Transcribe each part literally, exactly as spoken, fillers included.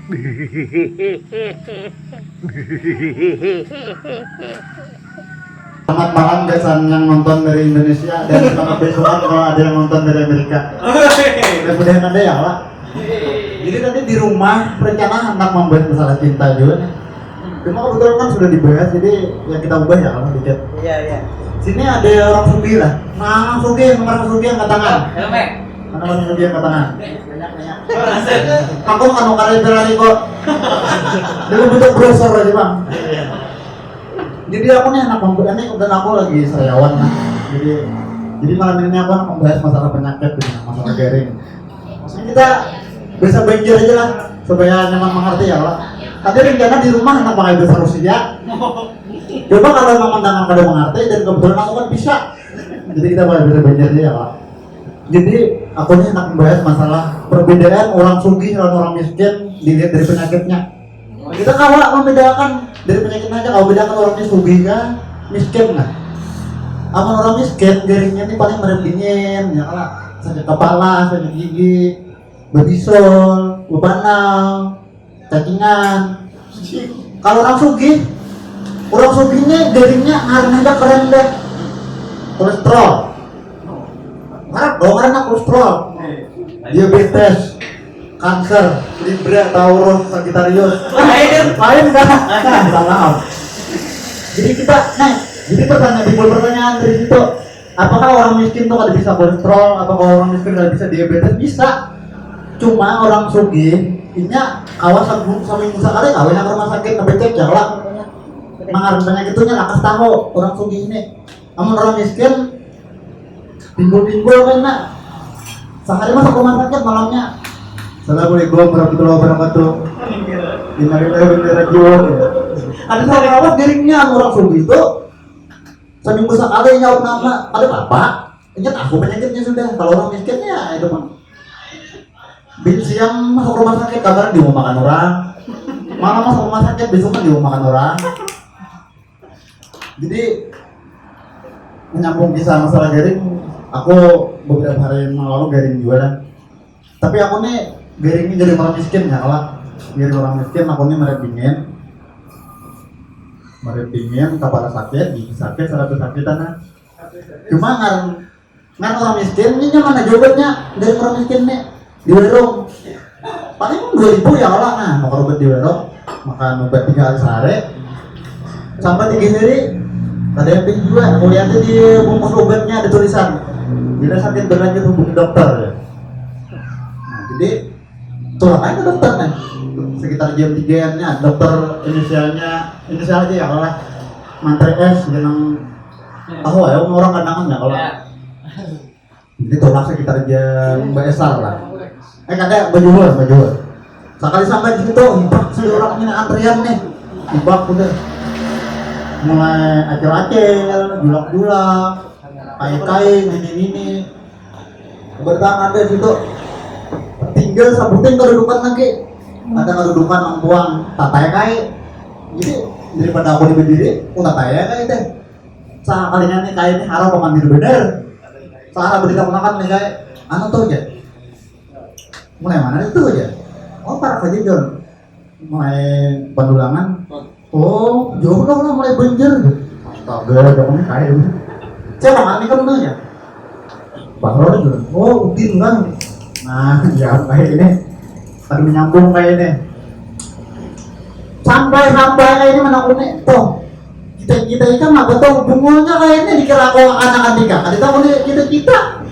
Selamat malam gasan yang nonton dari Indonesia dan selamat besokan kalau ada yang nonton dari Amerika. Mudah-mudahan ada ya, Pak. Jadi tadi di rumah rencana hendak membahas masalah cinta juga nih. Cuma kebetulan kan sudah dibahas, jadi ya kita ubah ya kalau dikit. Iya, iya. Sini ada orang sugih lah. Nah, sugih, nomor sugih angkat tangan. Mana orang sugih angkat tangan? Aku kan mau karya lari kok. Dia bentuk browser aja, Bang. Jadi aku nih anak mampu ini, dan aku lagi sariawan lah. Jadi jadi malam ini aku akan membahas masalah penyakit, gitu, masalah garing. Maksudnya kita bahasa Banjar aja lah supaya nyaman mengerti ya, Pak. Tapi rencana di rumah anak pakai bahasa Rusia. Coba kalau memang dengan kada mengerti dan kebetulan aku kan bisa. Jadi kita pakai bahasa Banjar aja ya, Pak. Jadi aku nih hendak membahas masalah perbedaan orang sugih dan orang miskin dilihat dari penyakitnya. Kita kawa membedakan dari penyakitnya aja, kawa bedakan orang ini sugih kah, miskin kah. Amun orang miskin, garingnya ini paling meren dingin, ya kan? Sakit kepala, sakit gigi, bebisul, bebanal, cacingan. Kalau orang sugih, orang sugih ini garingnya ngaran aja keren deh. Kolesterol. Ngarap dong, karena kolesterol. Diabetes, kanker, Libra, Taurus, Sagittarius. Lain. Lain kan? Nah, salah. Jadi kita, nah, jadi pertanyaan, timbul pertanyaan dari situ. Apakah orang miskin tuh kada bisa kolesterol? Apakah orang miskin kada bisa diabetes? Bisa. Cuma orang sugih, inya kawa sabu-, seminggu sekali kawin ke rumah sakit, ngecek ya lah. Mangaran penyakit itu nya lakas tahu orang sugih ini. Amun orang miskin, timbul-timbul kena. Sehari masuk rumah sakit malamnya. Assalamualaikum warahmatullahi wabarakatuh. Innalillahi wa inna ilaihi rajiun. Ada salah rawat dirinya orang sugih itu. Seminggu sekali nyaut nama, ada apa? Ingat aku penyakitnya sudah. Kalau orang miskin ya itu mah. Bin siang masuk rumah sakit, kabar diumumkan orang. Malam masuk rumah sakit, besok kan diumumkan orang. Jadi menyambung kisah masalah garing, aku beberapa hari yang lalu garing juga lah. Tapi aku nih garing ini garing orang miskin ya, kalau garing orang miskin, aku nih meret dingin, meret dingin, kepala sakit, gigi sakit, saraf sakit, nah. Cuma ngaran, ngaran orang miskin ini nyaman aja obatnya dari orang miskin nih di warung. Paling dua ribu ya, kalau nah mau obat di warung, makan obat tiga kali sehari sampai tiga hari, ada yang juga. Aku lihat di bungkus obatnya ada tulisan, "Bila sakit berlanjut, hubungi dokter," ya. Nah, jadi tuh makanya dokter nih, sekitar jam tiga nya dokter, inisialnya, inisial aja ya, kalau lah Mantre S, jeneng tahu ya, orang kandangan ya kalau. Jadi tolak sekitar jam baesar lah. Eh, kada, bajuhur, bajuhur. Sekali sampai di situ, hibak si orang ini antrian nih. Hibak udah. Mulai acil-acil, julak-julak, kai-kai, nini-nini. Bertahan sampai situ. Tinggal sabuting kedudukan lagi. Ada kedudukan nang puang, tatai kai. Jadi daripada aku di berdiri, aku tatai kai teh. Sakalinya nih kai ini harap pamandir bener. Salah berita makan nih kai. Anu tuh aja. Mulai mana itu aja? Oh, parak aja, Jon. Mulai Pandulangan. Oh, jauh dong lah mulai Banjar. Astaga, jangan nih kai ini. Siapa kan ini kan ya? Pak Roro, Jon. Oh, Udin kan. Nah, ya kayak ini. Tadi menyambung kayak ini. Sampai-sampai kayak ini menakuni. Tuh, kita-kita itu mah betul bungulnya kayak ini dikira aku anak-anak nikah. Ada tahu nih kita-kita.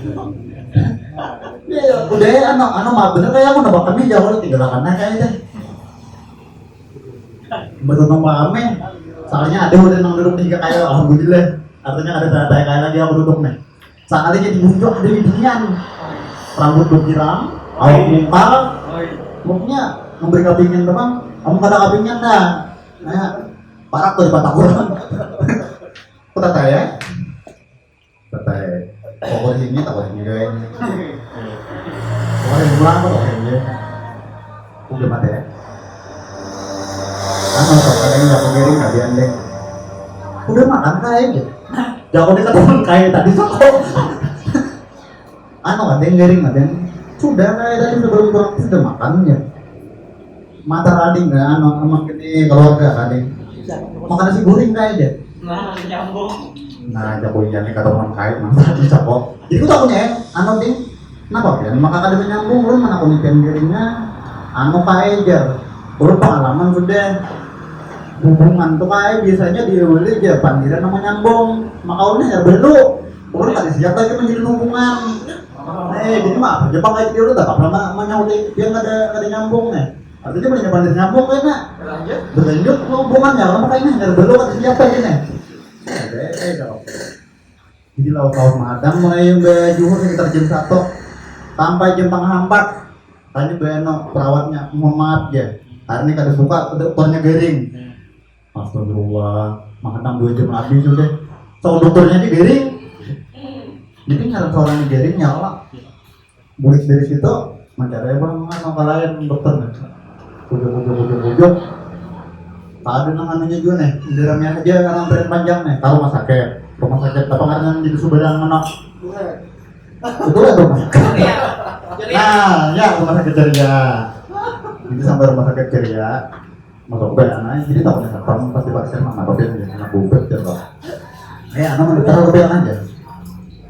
Ya, udah ya, anu, anu mah bener kayak aku nabak kami jauh tinggal kayak itu. Beruntung kami. Soalnya ada udah nang duduk tiga kayak, alhamdulillah. Artinya ada tanda kayak lagi aku duduk nih. Sakali jadi muncul ada binian. Rambut berkirang, awak mungkal. Pokoknya memberi kapingan teman, kamu kada kapingan dah. Nah, parak tuh di patah kurang. Aku tata ya. Tata ya. Pokoknya ini, pokoknya guys. Pokoknya murah apa pokoknya? Udah mati ya. Anu, pokoknya ini aku garing, nggak diandeng. Udah makan kayak gitu. Jangan dikatakan kayak tadi kok. Anu, ada yang garing, ada yang sudah kayak tadi sebelum kurang sudah makan ya. Mata rading kan, anu, aman gini keluarga rading. Makan nasi goreng kayak aja. Nah, nyambung. Nah, jago iya nih kata orang kaya mantap nih cakok. Jadi aku takutnya ya, anu ding, kenapa pian maka kada menyambung, ulun menakuni pian dirinya, anu kayak aja. Ulun pengalaman sudah hubungan tuh kayak biasanya diawali aja panggilan nama nyambung, maka ulun ya belum, ulun kada siap lagi menjalin hubungan. Eh, jadi maaf aja bang kayak dia ulun tak pernah menyauti pian kada kada nyambung nih. Artinya punya pandai nyambung ya nak. Berlanjut hubungannya orang pakai ini dari dulu kan siapa aja nih. Jadi laut-laut madang mulai yang juhur sekitar jam satu sampai jam tengah empat. Tanya Beno perawatnya, mohon maaf ya, hari ini kada suka dokternya garing. Astagfirullah, mahadang dua jam lebih sudah. Soal dokternya ini garing. Jadi ngaran seorang ini garing ya Allah. Bulik dari situ mencari abang nggak sama lain dokter nih. Ujuk ujuk ujuk ujuk. Tak ada nang anunya juga nih, indirangnya aja karena antrean panjang nih, tahu rumah sakit. Rumah sakit apa karena di Subadan mana? Itu lah rumah sakit. Nah, ya rumah sakit ceria. Ini sampai rumah sakit ceria. Masuk B A nah, jadi tahunya satpam pasti pakai serma apa yang dia kena bubet ya loh. Eh, anak mendaftar ke B A aja.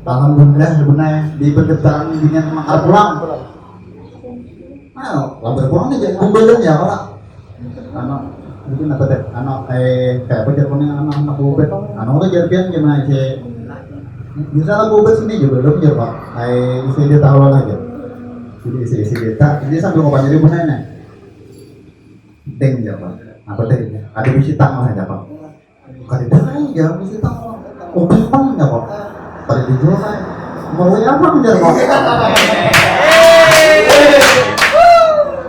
Alhamdulillah ya benar di pendaftaran dengan mangkal pulang. Nah, lambat pulang aja, kumpulin ya kalau anak mungkin apa teh, anak eh kayak apa jargonnya anak anak bubet, anak udah jarpian gimana sih? Bisa lah bubet sini juga belum ya pak. Eh, isi dia tahu lah aja. Jadi isi isi kita, ini sambil mau panjari punya nih. Deng ya pak. Apa teh ini? Ada bisi tang lah ya pak. Kada ada ya bisi tang. Kopi pang ya pak. Kada dijual kan. Mau apa aja pak.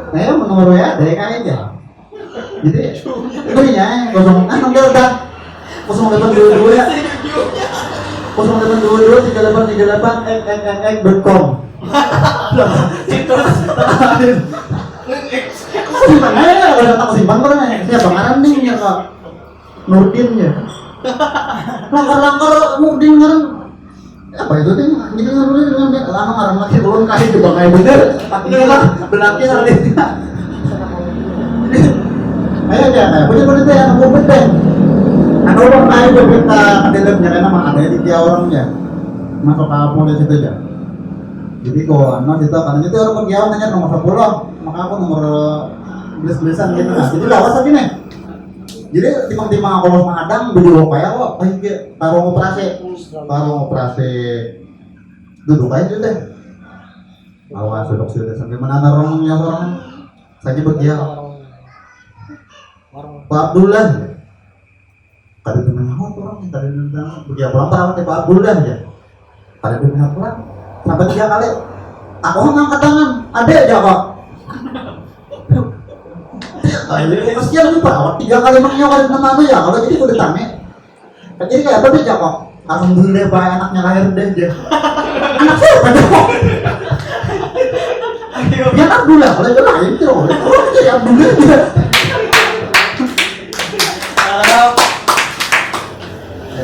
Nah ya menurut ya deh kan aja. Jadi itu ya kosong ah udah udah kosong delapan dua dua ya kosong delapan dua dua tiga delapan tiga delapan x x x x dot com. Situs. Simpan aja, udah tak simpan kok nanya. Siapa ngaran nih ya kak? Nurdin ya. Langkar-langkar Nurdin ngaran. Apa itu nih? Jadi Nurdin dengan dia lama ngaran lagi belum kasih juga kayak bener. Tapi lah belakang hari. Ayo aja, kayak bener-bener deh, anak gue deh. Anak orang lain juga kita kedelem jangan nama ada di dia orangnya. Masuk ke polisi itu aja. Jadi kalau anak kita karena itu orang pendiawan hanya nomor sepuluh, maka aku nomor belas-belasan gitu nah. Jadi lawas lagi nih. Jadi timang-timang aku harus mengadang beli kayak kok kayak dia taruh operasi, taruh operasi duduk aja deh. Awas duduk sini sampai mana orang yang orang saja berdiam. Pak Abdullah. Kada dengar orang, kada dengar. Begitu pulang perawat Pak Abdullah ya. Kada dengar pulang. Sampai tiga kali. Aku ngangkat tangan. Ada aja kok. Ayo, kasihan nih perawat tiga kali mangnya kada dengar apa ya. Kalau jadi kudu tame. Jadi kayak apa aja kok. Alhamdulillah pak anaknya lahir deh dia. Anak siapa deh kok? Ya Abdullah kalau itu lain tuh. Orang jadi Abdullah dia.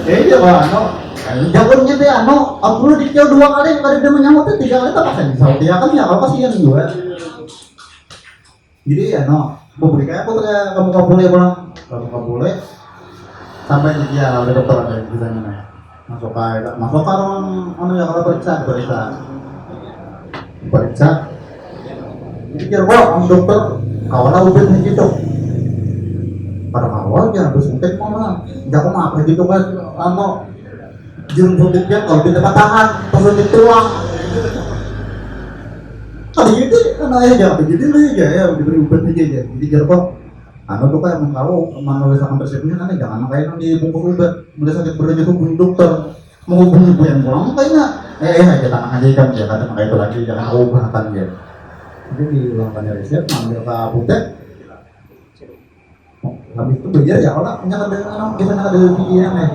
Jadi ya kalau anu, jagonya deh anu, aku lu dikira dua kali kada ada menyambut tiga kali tak pasang Saudi kan ya kalau kasihan juga. Jadi ya no, buburi kayak aku tuh kayak kamu kabule pulang, kamu kabule sampai di dia oleh dokter ada yang bisa nih masuk kayak masuk ke ruang anu ya kalau periksa periksa periksa jadi kira wah om dokter kawan aku gitu pada awal ya bersuntik mana jago apa gitu kan anu jarum suntiknya kalau kita patahan terus suntik tulang tadi itu kan ayah jangan begitu lu ya ya diberi ubat aja ya jadi kira kok anu tuh kayak mau tahu menulis akan resepnya kan jangan kayak yang dibungkus ubat mulai sakit berat itu bunyi dokter menghubungi ibu yang pulang kayaknya eh eh aja tanah aja ikan ya kata kayak itu lagi jangan kau ubahkan dia jadi diulangkannya resep ambil ke apotek habis itu bayar ya kalau punya kada anu biasanya kada pikiran ya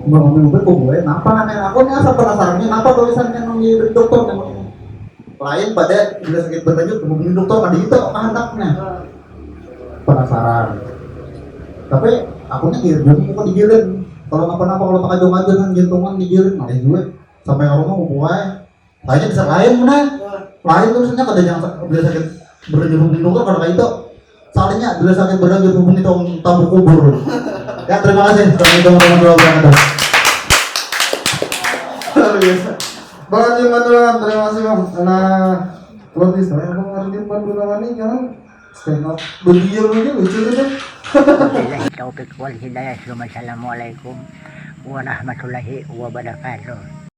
mau ambil ubat kok gue kenapa nih aku nih asal penasaran nih kenapa tulisannya nang di dokter nih lain pada bila sakit berlanjut hubungi dokter kada itu kehendaknya penasaran tapi aku nih dia belum mau digiling kalau kenapa-napa kalau tak aja ngajar kan jantungan digiling malah gue sampai ke rumah gue saya bisa lain mana lain terusnya kada jangan bila sakit berlanjut hubungi dokter kada kayak itu Salinya bila sakit badan jadi hubungi tong tamu kubur. Ya, terima kasih. Assalamualaikum warahmatullahi wabarakatuh. Luar biasa. Bang Haji Pandulangan, terima kasih bang. Nah, luar biasa ya bang Arjun Pandulangan ini jangan stand up berdiam aja lucu gitu. Wabillahi taufiq wal hidayah. Assalamualaikum warahmatullahi wabarakatuh.